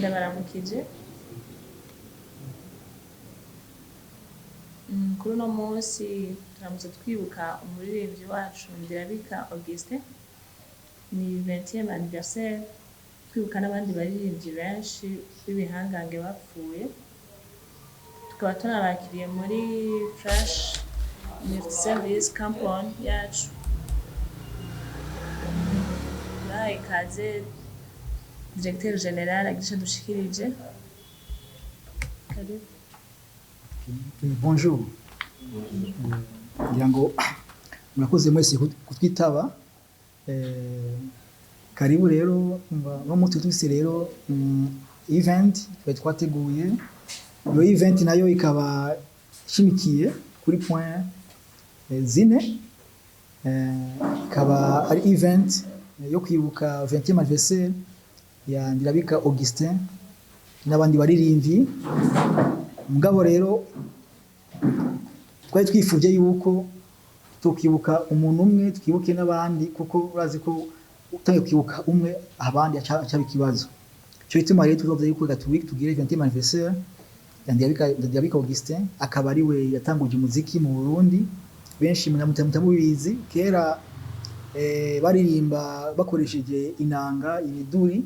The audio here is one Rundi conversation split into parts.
Ndabaramukije. Kuri uno munsi turamutse twibuka umuririmbyi wacu Ndirabika Augustin, ni 20e anniversaire, twibuka n'abandi baririmbyi benshi b'ibihangange bapfuye. Tukaba tunabakiriye muri Flash Multi Service Company yacu. Turahaye ikaze Directeur Général agira ico adushikirije. Karibu. Bonjour. Ngira ngo murakoze mwese kutwitaba. Karibu rero no munsi tufise rero event twari twateguye. Iyo event nayo ikaba ishimikiye kuri point zine. Ikaba ari event yo kwibuka 20e anniversaire ya Ndirabika Augustin n'abandi baririmvyi. Mugabo rero twari twifuje yuko tukibuka umuntu umwe, twibuke n'abandi, kuko urazi ko utangiye kwibuka umwe, abandi aca ikibazo. Cyo gituma rero tuzovuga yuko gatubiki tugire 20e anniversaire ya Ndirabika Augustin, akaba ari we yatanguje umuziki mu Burundi. Benshi mutamubizi, kera baririmba bakoresheje inanga, imiduri.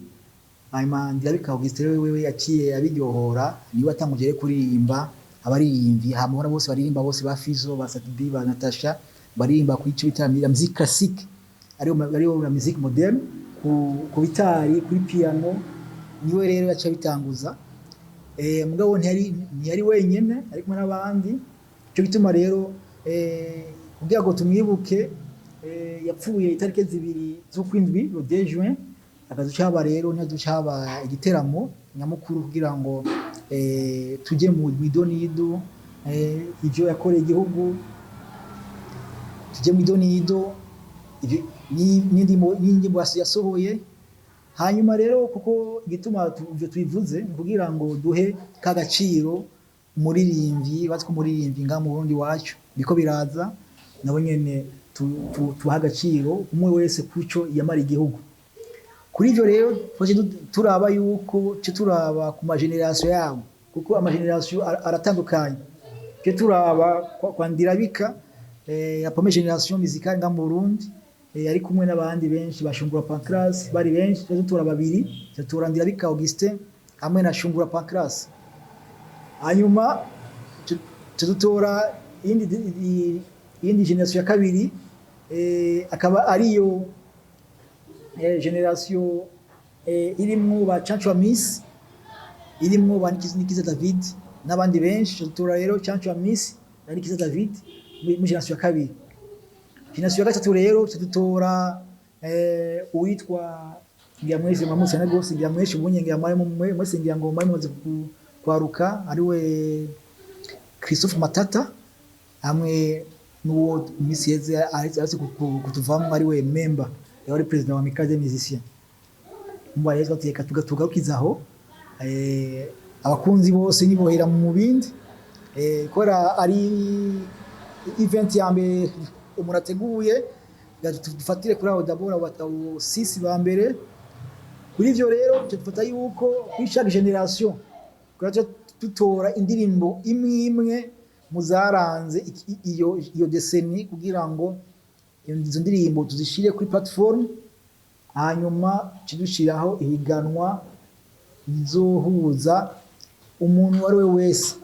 Hanyuma Ndirabika Augustin rero wewe yaciye abiryohora, niwe watanguje rero kuririmba abaririmbyi hamwe bose baririmba bose, ba Fizo, ba Sat-B, ba Natasha, baririmba ku ico bita la musique classique, ariyo la musique moderne, ku bitari, kuri piano. Niwe rero yaciye abitanguza. Mugabo ntiyari wenyene, ari kumwe n'abandi. Ico gituma rero kugira ngo tumwibuke, yapfuye itariki 2 z'ukwindwi, le 2 juin, akazu caba rero ntihazoca haba igiteramo nyamukuru kugira ngo tujye mu idonido ivyo yakoreye igihugu, tujye mu idonido n'indirimbo yasohoye. Hanyuma rero, kuko igituma ivyo tubivuze ni kugira ngo duhe k'agaciro umuririmbyi batwe, umuririmbyi ngaha mu Burundi wacu biko biraza, nabo nyene tuha agaciro umwe wese kuco yamara igihugu. Kuri ivyo rero twaje turaba yuko ce turaba ku ma génération yabo, kuko ama génération aratandukanye. Ce turaba kwa Ndirabika, la première génération musicale ngaha mu Burundi, ari kumwe n'abandi benshi, bashungura Pancras, bari benshi. Twaje tura babiri, tura Ndirabika Augustin hamwe na Shungura Pancras. Hanyuma tudutora iyindi génération ya kabiri, akaba ariyo génération irimwo ba Canjo Miss, irimwo ba Nikiza David n'abandi benshi. Tudutora rero Canjo Miss na Nikiza David muri génération ya kabiri. Génération ya gatatu rero tudutora uwitwa, ngira mwese mwamuzi cyane rwose, ngira mwese ubunye, ngira mwese, ngira ngo mwari mumaze kwaruka, ariwe Christophe Matata, hamwe n'uwo misi yeze azi kutuvamwo, ariwe Memba, yari président wa Amicale des Musiciens. Umva rero twateka tugarukizaho abakunzi bose nibohera mu bindi, kubera ari event ya mbere umuntu ateguye, dufatire kuri abo d'abord, abo six ba mbere. Kuri ivyo rero dufata yuko kuri chaque génération turaca dutora indirimbo imwe imwe mu zaranze iyo décennie, kugira ngo izo ndirimbo tuzishire kuri plateforme, hanyuma tudushiraho ihiganwa rizohuza umuntu uwo ari we wese.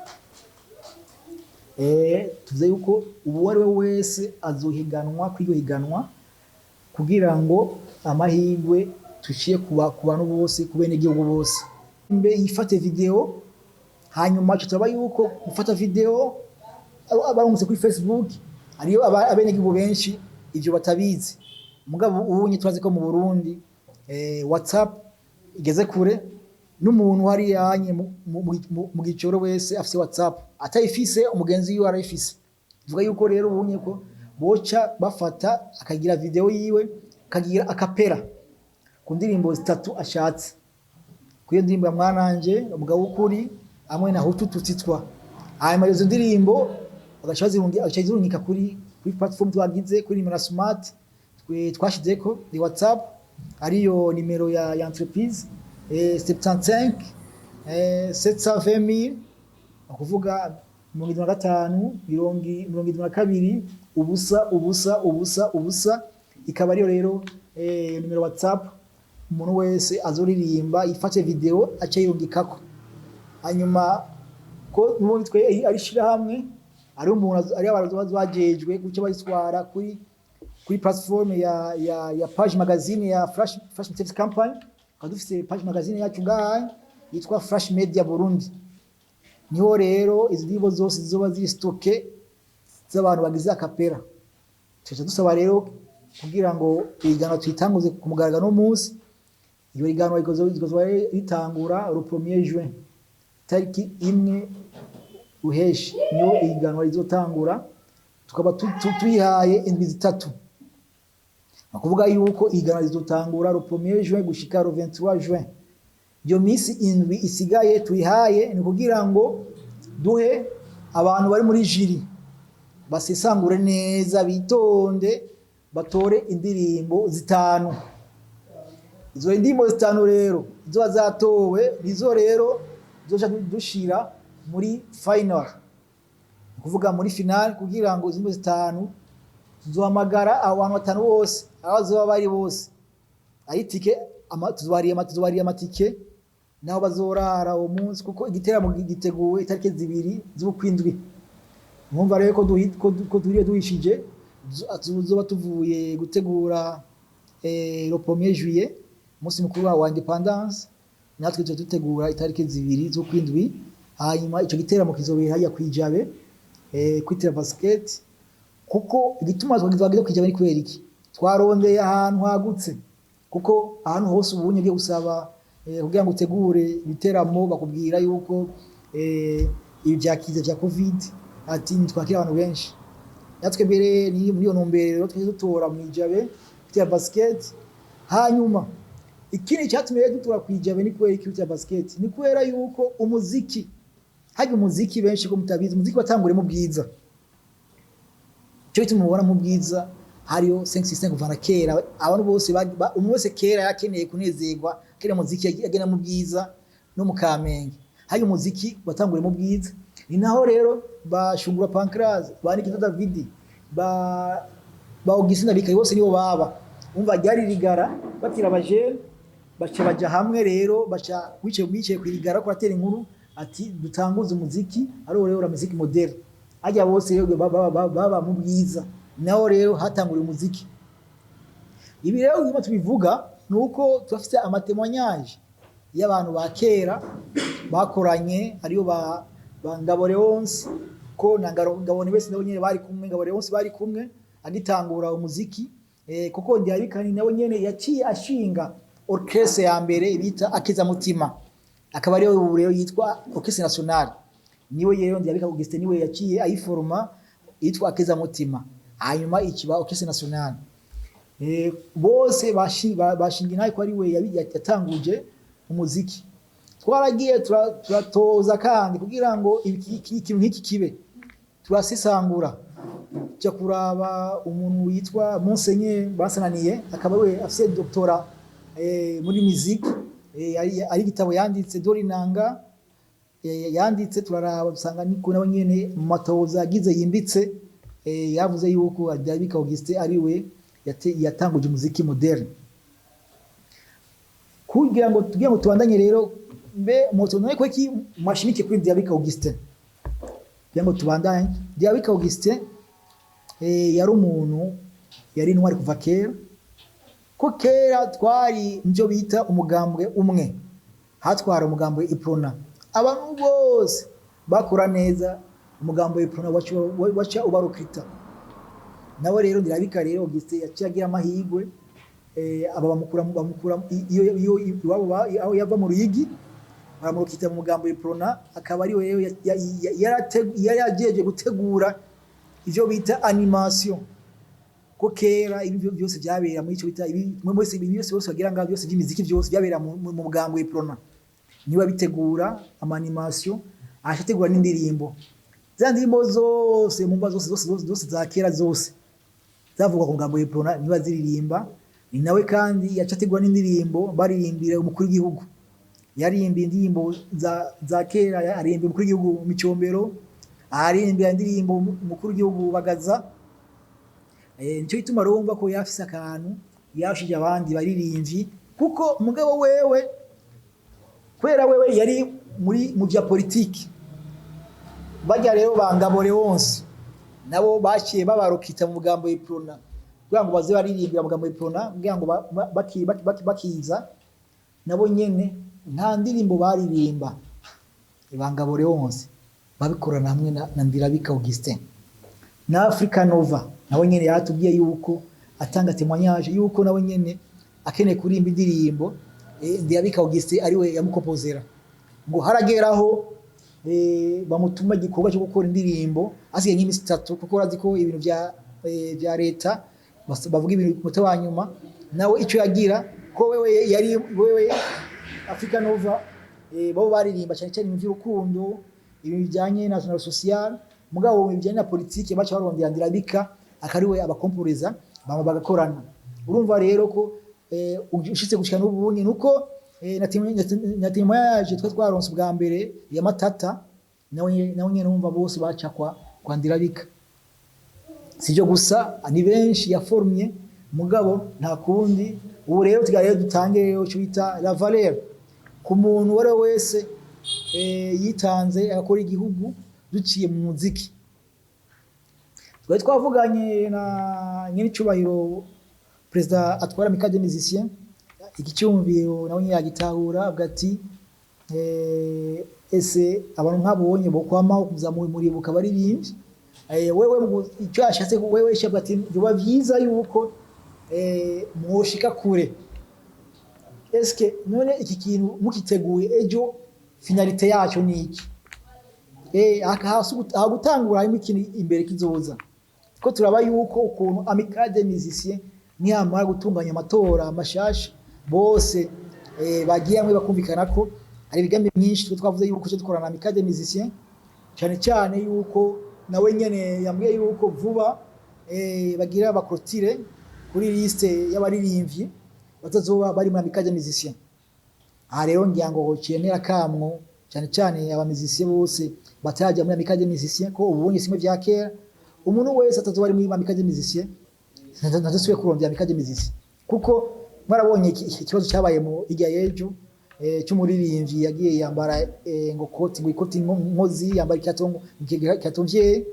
Tuvuze yuko uwo ari we wese azohiganwa kuri iryo higanwa, kugira ngo amahirwe tuciye ku bantu bose, ku benegihugu bose. Mbe yifate vidéo, hanyuma tutaba yuko gufata vidéo abarungutse kuri Facebook, hariyo abenegihugu benshi ivyo batabizi. Mugabo ubunye turazi ko mu Burundi WhatsApp igeze kure, n'umuntu hariya mu gicoro wese afise WhatsApp, atayifise umugenzi wiwe arayifise. Tuvuga yuko rero ubunye ko boca bafata akagira vidéo yiwe, akagira a cappella ku ndirimbo zitatu ashatse, kuri iyo ndirimbo ya Mwananje, Umugabo w'Ukuri hamwe na Hutu Tutsitwa. Hanyuma izo ndirimbo bagaca bazirungika kuri platform twagize kuri nimero smart twe twashizeko ni WhatsApp, ariyo nimero ya entreprise 75. 720 000, ni ukuvuga 75, 72, 0, 0, 0, 0. Ikaba ariyo rero nimero WhatsApp. Umuntu wese azoririmba ifate video ace yirungikako. Hanyuma ko n'ubundi twe ari shirahamwe, ari umuntu, ari abantu bajejwe guca bayitwara kuri platform ya page magazine ya Flash Service Company. Tukaba dufise page magazine yacu ngaha yitwa Flash Media Burundi. Niho rero izi ndirimbo zose zizoba ziri stockées z'abantu bagize a cappella. Tuca dusaba rero kugira ngo ihiganwa tuyitanguze ku mugaragaro no munsi. Iyo higanwa rizoba ritangura le 1er juin, tariki 1 Ruheshi niyo ihiganwa rizotangura. Tukaba tuyihaye indwi 3, ni ukuvuga yuko ihiganwa rizotangura le 1er juin gushika le 23 juin. Iyo minsi 7 isigaye tuyihaye ni kugira ngo duhe abantu bari muri jury basesangure neza, bitonde, batore indirimbo 5. Izo ndirimbo 5 rero zizoba zatowe nizo rero tuzoca dushira muri final, ni kuvuga muri final, kugira ngo izo ndirimbo 5 tuzohamagara abantu batanu bose aho bazoba bari bose, ari tike tuzobariye amatike naho bazorara uwo munsi, kuko igiteramo giteguwe itariki 2 z'ukwindwi. Mwumva rero ko duhiriye duhishije. Tuzoba tuvuye gutegura le 1er juillet, umunsi mukuru wa indépendance, natwe tuba dutegura itariki 2 z'ukwindwi. Hanyuma ico giteramo kizobera hariya kwijabe, kwitira basket. Kuko igituma twagize kwijabe ni kubera iki? Twarondeye ahantu hagutse, kuko ahantu hose ubunye ugiye gusaba kugira ngo utegure ibiteramo bakubwira yuko ibi vyakiza vya Covid, ati ntitwakira abantu benshi. Natwe mbere ni muri iyo ntumbero rero twese dutora mwijabe kwitira basket. Hanyuma ikindi cyatumye dutora kwijabe ni kubera iki? Kwitira basket ni kubera yuko umuziki hajya, umuziki benshi ko mutabizi, umuziki watanguriye mu Bwiza. Cyo gituma mubona mu Bwiza hariyo 565 kuva na kera. Abantu bose umuntu wese kera yakeneye kunezerwa, kera umuziki yagenda mu Bwiza no mu Kamenge. Hari umuziki watanguriye mu Bwiza, ni naho rero bashungura Pancras, ba Nikita David, ba Augustin Bikayi, bose nibo baba. Umva, ryari rigara bakira abajene, baca baja hamwe rero, baca bicaye kwirigara ko atera inkuru ati dutanguze umuziki. Ari rero la musique moderne hajya bose rero baba mu Bwiza, naho rero hatanguriye umuziki. Ibi rero nyuma tubivuga nuko turafite ama témoignages y'abantu ba kera bakoranye, ariyo ba Ngabo Leonce, ko na Ngabo wese nabo nyene bari kumwe. Ngabo Leonce bari kumwe agitangura umuziki, kuko Ndiyabikani nawe nyene yaciye ashinga orchestre ya mbere bita Akiza Mutima, akaba ariyo ubu rero yitwa Orchestre Nationale. Niwe rero Ndiyabika Augustin niwe yaciye ayiforma yitwa Akiza Mutima, hanyuma ikiba Orchestre Nationale. Bose bashinga intahe ko ari we yatanguje umuziki. Twaragiye turatoza kandi kugira ngo ikintu nk'iki kibe, turasesangura, tujya kuraba umuntu witwa Monseigneur Basananiye, akaba we afise doctorat muri musique, ari igitabo yanditse Dorinanga yanditse. Turaraba dusanga niko nawe nyene mu matoza yagize yimbitse, yavuze yuko Ndayabika Augustin ari we yatanguje umuziki moderne. Kugira ngo tubandanye rero, mbe moto nawe ko iki mwashimike kuri Ndayabika Augustin? Kugira ngo tubandanye, Ndayabika Augustin yari umuntu, yari intwari kuva kera, ko kera twari mubyo bita umugambwe umwe, hatwara umugambwe Uprona. Abantu bose bakora neza umugambwe Uprona waca ubarukita. Nawe rero Ndirabika rero Augustin yaciye agira amahirwe, aba bamukura iyo iwabo aho yava mu Ruyigi, baramurukita mu mugambo Uprona, akaba ari we rero yari ajeje gutegura ivyo bita animation. Ko kera ibi byose byabera muri ico bita ibi mwe mwese, ibi byose bose bagira ngaho byose by'imiziki byose byabera mu mugambo Uprona. Niwe bitegura ama animation, ashategura n'indirimbo, za ndirimbo zose mumba zose zose zose zose za kera zose zavugwa ku mugambo Uprona, niba ziririmba. Ni nawe kandi yacategura n'indirimbo baririmbira umukuru w'igihugu. Yaririmba indirimbo za kera, aririmba umukuru w'igihugu Micombero, aririmba indirimbo umukuru w'igihugu Bagaza. Nico gituma rero wumva ko yafise akantu yashije abandi baririmbyi, kuko mugabo wewe, kubera wewe yari muri mu vya politiki, bajya rero bangabo Leonce nabo baciye babarokita mu mugambo Uprona kugira ngo baze baririmbira mu mugambo Uprona, kugira ngo bakiza nabo nyene nta ndirimbo baririmba. Bangabo Leonce babikorana hamwe na Ndirabika Augustin na Africa Nova, nawe nyene yatubwiye yuko atanga témoignage yuko nawe nyene akeneye kuririmba indirimbo, Ndirabika Augustin ariwe yamukomposera. Ngo harageraho bamutuma igikorwa cyo gukora indirimbo asigaye nk'imisi 3, kuko urazi ko ibintu vya leta bavuga ibintu ku munota wa nyuma. Nawe icyo yagira ko wewe yari wewe Africa Nova, bo baririmba cyane cyane ibintu by'urukundo, ibintu bijyanye na social, mugabo ibijyanye na politike baca barondera Ndirabika akariwe abakomporeza, bama bagakorana. Urumva rero ko ushitse gushika n'ubunye nuko na témoignage twe twaronse bwa mbere ya Matata, nawe nyene numva bose baca kwa Ndirabika. Sivyo gusa, ni benshi yaformye, mugabo nta kundi. Ubu rero tugira dutange rero icyo bita la valeur ku muntu uwo ari we wese yitanze agakora igihugu duciye mu muziki. Twari twavuganye na nyenicubahiro perezida atwara Amicale des Musiciens, iki cyumviro nawe nyine yagitahura, avuga ati ese abantu nk'abonye bokwamaho kuza muribuka abaririmbyi? Wewe icyo yashatse wewe shavuga ati byoba byiza yuko mwoshika kure. Eske none iki kintu mukiteguye, ejo finalité yacyo ni iki? Aha gutangura harimo ikintu imbere kizoza, ko turaba yuko ukuntu Amicale des Musiciens niyamara gutunganya amatora mashasha, bose bagiye hamwe bakumvikana ko hari imigambi myinshi. Twe twavuze yuko cyo dukorana na Amicale des Musiciens, cyane cyane yuko nawe nyene yambwiye yuko vuba bagira bakrotire kuri liste y'abaririmbyi batazoba bari muri Amicale des Musiciens. Aha rero ngira ngo ciyenera kamwo cyane cyane aba musiciens bose batarajya muri Amicale des Musiciens, ko ubunye simwe vya kera, umuntu wese atazoba ari muri Amicale des Musiciens ntazasubiye kurondera Amicale des Musiciens, kuko mwarabonye ikibazo cyabaye mu irya y'ejo cy'umuririmbyi yagiye yambara ngo koti, ngo ikoti nkozi, yambara ikirato mvyeyi.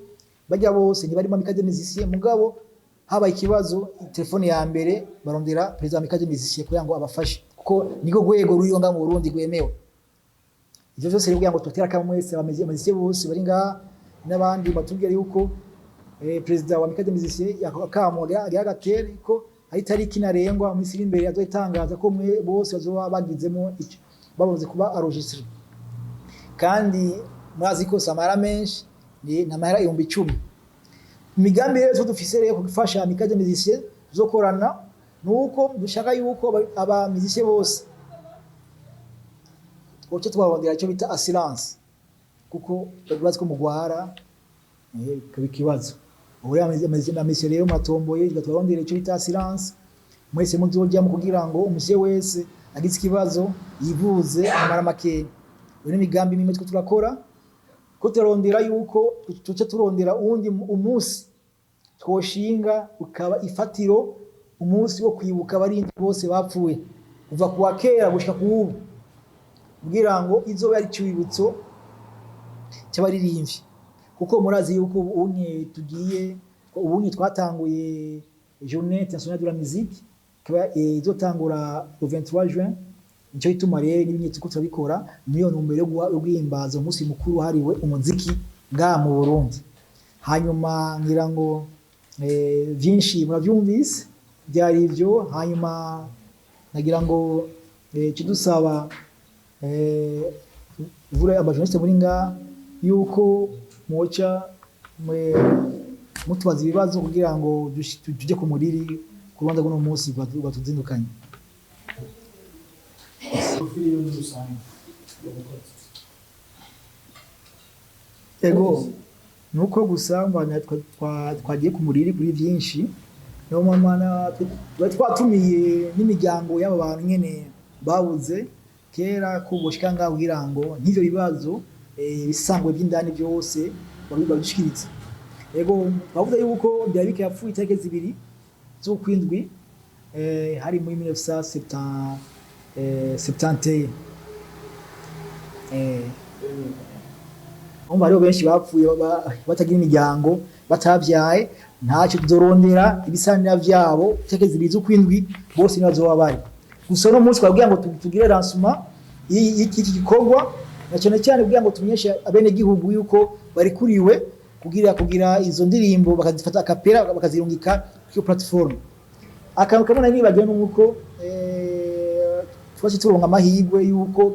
Bajya bose ntibari muri Amicale des Musiciens, mugabo habaye ikibazo, telefone ya mbere barondera perezida wa Amicale des Musiciens kugira ngo abafashe, kuko niko rwego ruriho ngaha mu Burundi rwemewe. Ivyo vyose rero kugira ngo tutere akamo mwese aba musiciens bose bari ngaha n'abandi, batubwira yuko perezida wa Amicale des Musiciens akamo agira agatere ko hari itariki ntarengwa mu minsi iri imbere azotangaza ko mwe bose bazoba bagizemo ico bamaze kuba enregistré. Kandi murazi ko samara menshi ni namahera 10,000. Imigambi rero dufise rero gufasha Amicale des Musiciens tuzokorana, nuko dushaka yuko aba musiciens bose twoca twabarondera icyo bita assurance, kuko bazi ko mugwara ikaba ikibazo. Ubu rero aba musiciens rero muratomboye, tubarondera icyo bita assurance mwese muzojyamo, kugira ngo umu musicien wese agize ikibazo yivuze amara makeya. Iyo ni imigambi imwe two turakora, ko turarondera yuko tuce turondera uwundi umunsi twoshinga ukaba ifatiro, umunsi wo kwibuka abarindi bose bapfuye kuva ku wa kera gushika ku wubu, kugira ngo izobe ari icibutso cy'abaririmbyi, kuko murazi yuko ubunye tugiye, ubunye twatanguye Journée internationale de la musique ikaba izotangura le 23 juin. Nico gituma rero n'ibinye turiko turabikora niyo ntumbero yo guhimbaza umunsi mukuru wahariwe umuziki ngaha mu Burundi. Hanyuma ngira ngo vyinshi muravyumvise, byari ivyo. Hanyuma nagira ngo kidusaba vure aba journalistes muri ngaha yuko mwoca mwe mutubaza ibibazo kugira ngo tujye ku muriri ku rubanza rw'uno munsi rwatuzindukanye. Profil yiwe muri rusange y'umukozi. Ego, nuko gusa mbana twagiye ku muriri kuri vyinshi, niyo mama twari twatumiye n'imiryango y'aba bantu nyene babuze. Kera ko boshika ngaho kugira ngo nk'ivyo bibazo bisangwe by'indani byose babishikirize. Ego, twavuze yuko Ndirabika yapfuye itariki 2 z'ukwindwi, hari muri 1970 71. Umva, hariho benshi bapfuye batagira imiryango, batavyaye. Ntacyo, tuzorondera ibisanira vyabo itariki 2 z'ukwindwi, bose nibazoba bari. Gusa uno munsi twabwira ngo tugire lancement y'iki gikorwa, na cyane cyane kugira ngo tumenyeshe abenegihugu yuko barikuriwe kugira izo ndirimbo, bakazifata a cappella, bakazirungika kuri iyo plateforme. Akantu kamwe nari nibagiwe nuko twese turonka amahirwe yuko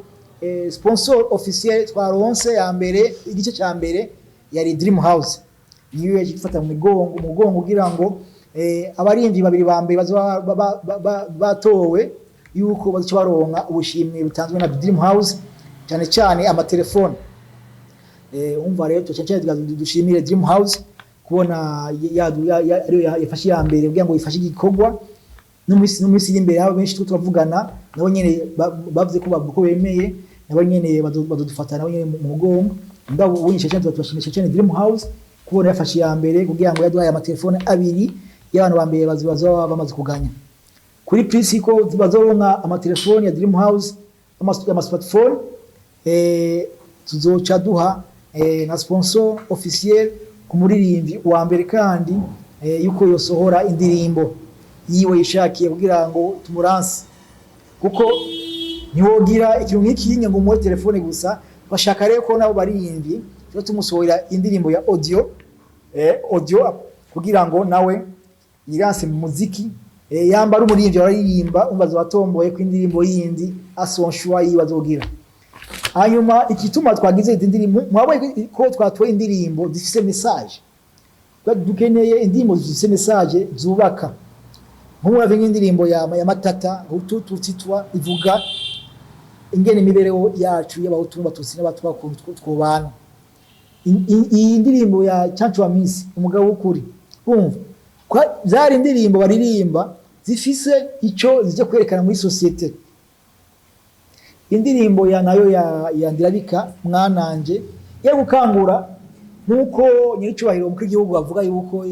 sponsor officiel twaronse ya mbere, igice ca mbere, yari Dream House. Niyo yaje mu migongo, mu mugongo, kugira ngo abarimvyi babiri ba mbere bazoba batowe yuko bazoca baronka ubushimwe butanzwe na Dream House, cyane cyane amatelefone. Umva rero, cyane cyane dushimire Dream House kubona ariyo yafashe iya mbere kugira ngo ifashe igikorwa. No mu minsi iri imbere, abo benshi turiko turavugana nabo nyene bavuze ko bemeye, nabo nyene bazodufata nabo nyene mu mugongo. Mugabo ubundi cyane cyane tubashimiye cyane Dream House kubona yafashe iya mbere kugira ngo yaduhaye amatelefone abiri y'abantu ba mbere bazoba bamaze kuganya kuri prix, ko bazoronka amatelefone ya Dream House, ama smartphone. Tuzoca duha na sponsor officiel ku muririmbyi wa mbere kandi yuko yosohora indirimbo yiwe yishakiye kugira ngo tumuranse, kuko ntiwogira ikintu nk'iki ngo umuhe telefone gusa. Bashaka rero ko nabo baririmbyi tuba tumusohora indirimbo ya audio, audio, kugira ngo nawe yiranse mu muziki. Yamba ari umuririmbyi araririmba, umva watomboye ko indirimbo yindi asonshwa yiwe azogira. Hanyuma igituma twagize izi ndirimbo, mwabonye ko twatoye indirimbo zifise message. Dukeneye indirimbo zifise message zubaka. Nk'ubu nk'indirimbo ya Matata, Hutu Tutsi Twa, ivuga ingene imibereho yacu y'Abahutu n'Abatutsi n'Abatwa twobana. Iyi ndirimbo ya Cancu wa Misi, umugabo w'ukuri, urumva zari indirimbo baririmba zifise ico zije kwerekana muri société. Indirimbo ya nayo ya Ndirabika, Mwananje, yo gukangura, nkuko nyir'icyubahiro umukuru w'igihugu avuga yuko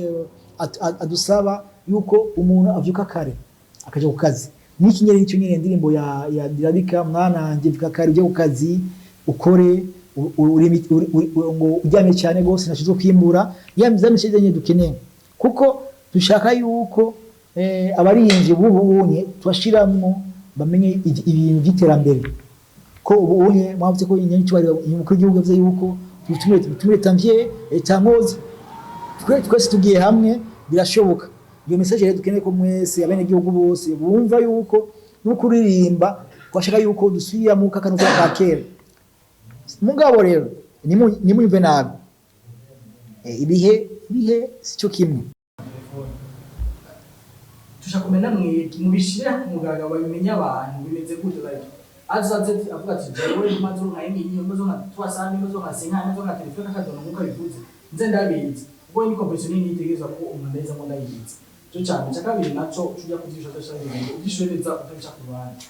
adusaba yuko umuntu avyuka kare akaja ku kazi. N'iki nyene, nicyo nyene indirimbo ya Ndirabika, Mwananje, vyuka kare uje ku kazi ukore, ngo uryamye cyane gose ntaco uzokwimbura. Ya message nyene dukeneye, kuko dushaka yuko abarinzi b'ubu unye tubashiramwo bamenye ibintu by'iterambere, ko ubu unye mwavuze ko nyir'icyubahiro umukuru w'igihugu yavuze yuko dutumire tamvye tankozi, twese tugiye hamwe birashoboka. Iyo message rero dukeneye ko mwese abenegihugu bose bumva yuko no kuririmba twashaka yuko dusubiramo kakanuka ka kera. Mugabo rero nimuyumve nabi, ibihe sico kimwe. Tushaka kumenya mwe mubishira ku mugaragaro, babimenye abantu, bimeze gute? Like azaze avuga ati: "Jewe maze nka imiliyoni, maze nka 300, maze nka 50, maze nka telefone akadono," nkuko bivuze nze ndabizi, kuko ni competition nini itegerezwa ko umuntu aheza ngo ndayizi. Ico cyane cya kabiri naco tujya kuvyisha udashaka ibintu uvyishure neza utabica ku ruhande.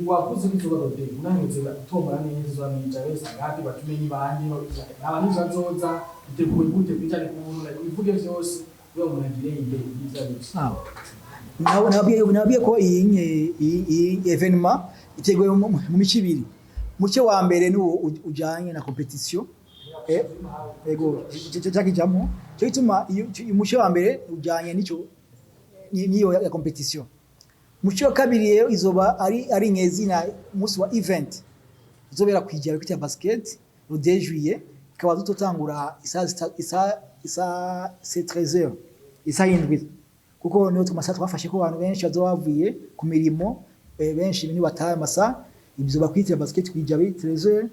Wakuze kwizuba dode unaheze utomora neza, mwica wese ngapi batumenye bande abantu bazoza, biteguye gute kwijana ku buntu, like ubivuge vyose kugira ngo umuntu agire idée y'ivyo arivyo. Nababwiye ko iyi événement iteguye mu mico ibiri. Muce wa mbere ni uwo ujanye na compétition, ego cyakijamo cyo gituma umuce wa mbere ujanye nico niyo ya compétition. Muce wa kabiri rero izoba ari nyezina umunsi wa event izobera kwijara kwita basket le 2 juillet, ikaba dutotangura isaha c'est 13h, isaha 7, kuko niyo twamasaha twafashe ko abantu benshi bazoba bavuye ku mirimo, benshi ni bataye amasaha. Ibyo bakwitira basket kwijabe 13h.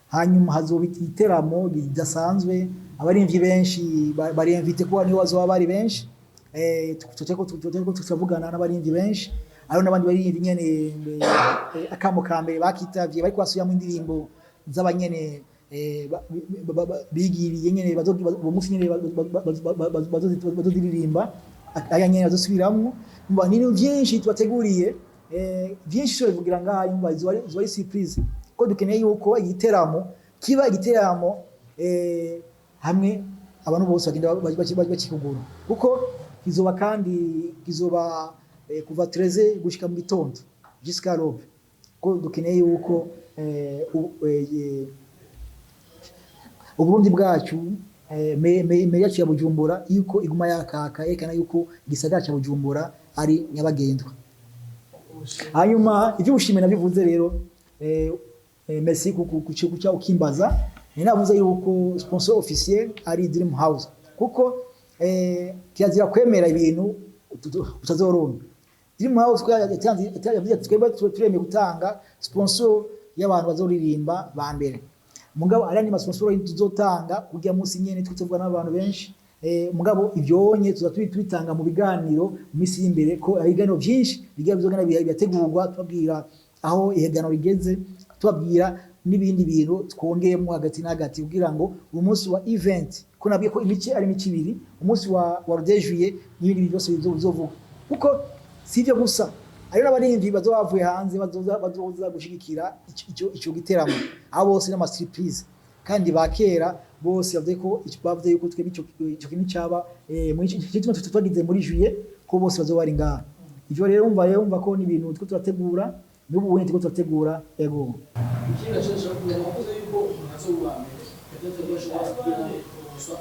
Hanyuma hazoba iteramo ridasanzwe, abarimvyi benshi bari invité, kuko niho bazoba bari benshi. Tuteko turavugana n'abarimvyi benshi, hariho n'abandi baririmbyi nyene akamo ka mbere bakitavye, bariko basubiramo indirimbo z'abanyene bigiriye nyene uwo munsi nyene bazoziririmba, aya nyene bazosubiramwo. Umva, ni ibintu vyinshi tubateguriye. Byinshi cyo bivugira ngaha, yumva izo ari surprise, ko dukeneye yuko igiteramo kiba igiteramo hamwe abantu bose bagenda bakikugura, kuko kizoba kandi kizoba kuva 13 gushika mu gitondo, jusqu'à l'aube, ko dukeneye yuko Uburundi bwacu, mairie yacu ya Bujumbura, yuko iguma yakaka, yerekana yuko igisagara cya Bujumbura ari nyabagendwa. Hanyuma iby'ubushimwe nabivuze rero, merci kuca ukimbaza. Ni navuze yuko sponsor officiel ari Dream House, kuko kirazira kwemera ibintu utazoronka. Dream House ko yatanze, yavuze ati: "Twebwe turemeye gutanga sponsor y'abantu bazoririmba ba mbere." Mugabo ari andi sponsor tuzotanga kujya munsi nyene tuvuga n'abantu benshi. Mugabo ivyonye tuza tubitanga mu biganiro mu minsi y'imbere, ko ibiganiro byinshi bigiye bizogenda birategurwa, tubabwira aho ihiganwa rigeze, tubabwira n'ibindi bintu twongeyemo hagati na hagati, kugira ngo uyu munsi wa event, ko nabwiye ko imice ari imice ibiri, umunsi wa juillet n'ibindi bintu byose bizovuga, kuko si ibyo gusa, hariho n'abaririmbyi bazoba bavuye hanze bazoza gushigikira ico giteramo. Abo bose n'ama surprise, kandi ba kera bose bavuze ko bavuze yuko twebwe ico kintu caba muri ico twagize muri juillet, ko bose bazoba bari ngaha. Ivyo rero umva ko ni ibintu turiko turategura n'ubu bundi turiko turategura, ego. Ikindi nacyo nshaka kuvuga, navuze yuko umuntu azoba uwa mbere peut-être ko ashobora kugira gusa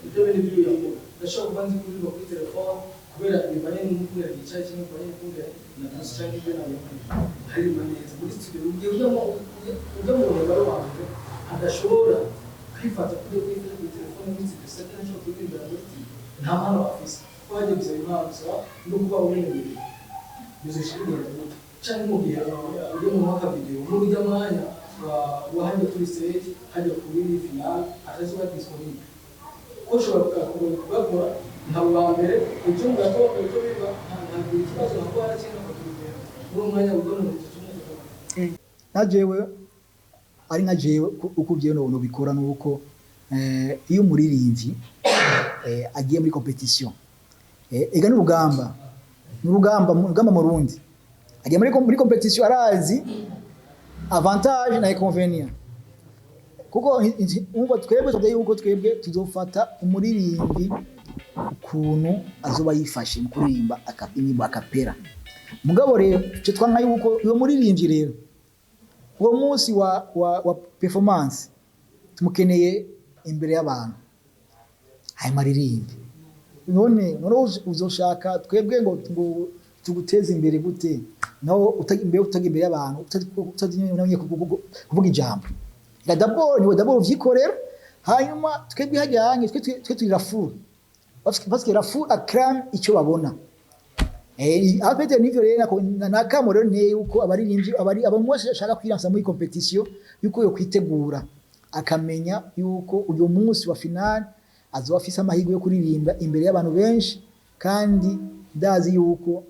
ibyo bintu by'uyu ndashobora kuba nzi kuririmba kuri telefone, kubera bivanye n'ukungene nicaye cyangwa bivanye n'ukungene navuze cyangwa ibyo nabonye, nkaririmba neza muri studio. Ugiye ujya mu muntu wari uwa mbere adashobora kwifata kujya kwifata kuri telefone muri studio, sasa ntashobora kuririmbira muri studio, nta mpano afise, ko hajya gusaba impano, bisaba no kuba ubimenyereye. Bizoshira bigenda gute? Canke mu gihe uri mu mwaka video muri ujya mwanya wa hajya kuri stage, hajya kuri final, atazoba disponible, ko ushobora kugakora nkaba uwa mbere ejo mu gatondo, ejo biba nkagira ikibazo nkakora cyangwa nkakubwira muri uwo mwanya ugana mu gihe. Na jewe ari nka jewe, uko uvyewe no bikora nuko iyo umuririmbyi agiye muri competition, ega n'urugamba, n'urugamba, urugamba mu rundi, agiye muri competition arazi avantage na inconvénient, kuko umva twebwe tuvuze yuko twebwe tuzofata umuririmbyi ukuntu azoba yifashe mu kuririmba indirimbo a cappella. Mugabo rero icyo twanka yuko uyo muririmbyi rero uwo munsi wa performance tumukeneye imbere y'abantu, hanyuma aririmbe. None uzoshaka twebwe ngo tuguteze imbere gute, naho imbere utaga imbere y'abantu, utazi nyine kuvuga ijambo? Reka d'abord niwe d'abord uvyikorera, hanyuma twebwe hajyanye twe turi la foule, parce que la foule acclame icyo babona. Apete nivyo rero nakamo rero nteye yuko abaririmbyi abari abantu bose bashaka kwiransa muri competition, yuko yo kwitegura akamenya yuko uyu munsi wa final azoba afise amahirwe yo kuririmba imbere y'abantu benshi. Kandi ndazi yuko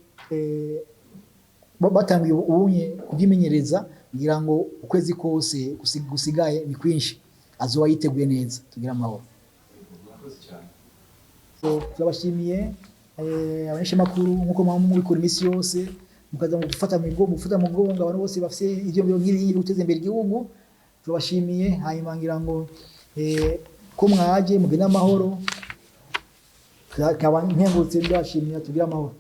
batangiye ubunye kubyimenyereza, ngira ngo ukwezi kose gusigaye ni kwinshi, azoba yiteguye neza. Tugira amahoro. Murakoze cyane. So, turabashimiye abanyeshamakuru, nkuko mwama mubikora iminsi yose, mukaza mu gufata mu mugongo, gufata mu mugongo abantu bose bafise ivyo nk'ibi byo guteza imbere igihugu. Turabashimiye. Hanyuma ngira ngo ko mwaje mugende amahoro, nkaba nkengurutse, ndabashimiye. Tugire amahoro.